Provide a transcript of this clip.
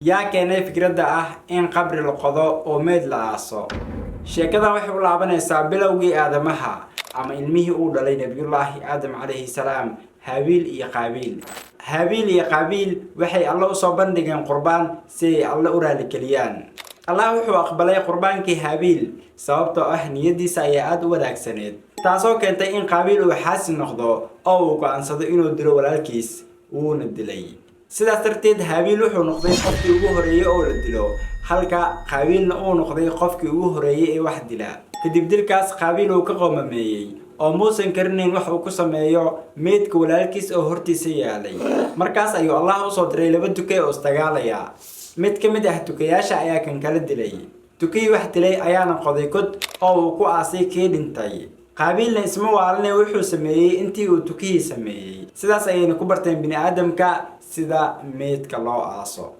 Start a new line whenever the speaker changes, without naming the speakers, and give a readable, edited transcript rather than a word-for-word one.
Yaa keenay fikradda ah in qabri la qodo oo meyd la aaso? Sheekadan waxay u laabanaysaa bilowgii aadamaha ama ilmihii uu dhalay Nebiyullaahi Aadam calayhi salaam, Haabiil iyo Qaabiil. Haabiil iyo Qaabiil waxay Alle usoo bandhigeen qurbaan si ay Alle u raaligeliyaan. Allah wuxuu aqbalay qurbaankii Haabiil, sababtoo ah niyadiisa ayaa aada u wanaagsaneed, taasoo keentay in Qaabiil uu xaasid noqdo oo uu go'aansado inuu dilo walaalkiis, wuuna dilay. Sidaas darteed Haabiil wuxuu noqday qofkii ugu horeeyey oo la dilo, halka Qaabiilna uu noqday qofkii ugu horeeyey ee wax dila. Kadib dilkaas Qaabiil uu ka qoomameeyey oo muusan karinayn wax uu ku sameeyo meydka walaalkiis oo hortiisa yaalay. Markaas ayuu Allah usoo diray laba tuke oo isdagaalaya. Mid ka mid ah tukayaasha ayaa kan kala dilay. Tukihii wax dilay ayaana qoday god oo uu ku aasay kii dhintay. Qaabiilna isma waaline, wuxuu sameeyey intii uu tukihii sameeyey. Sidaas ayayna ku barteen bini aadamka sida meydka loo aaso.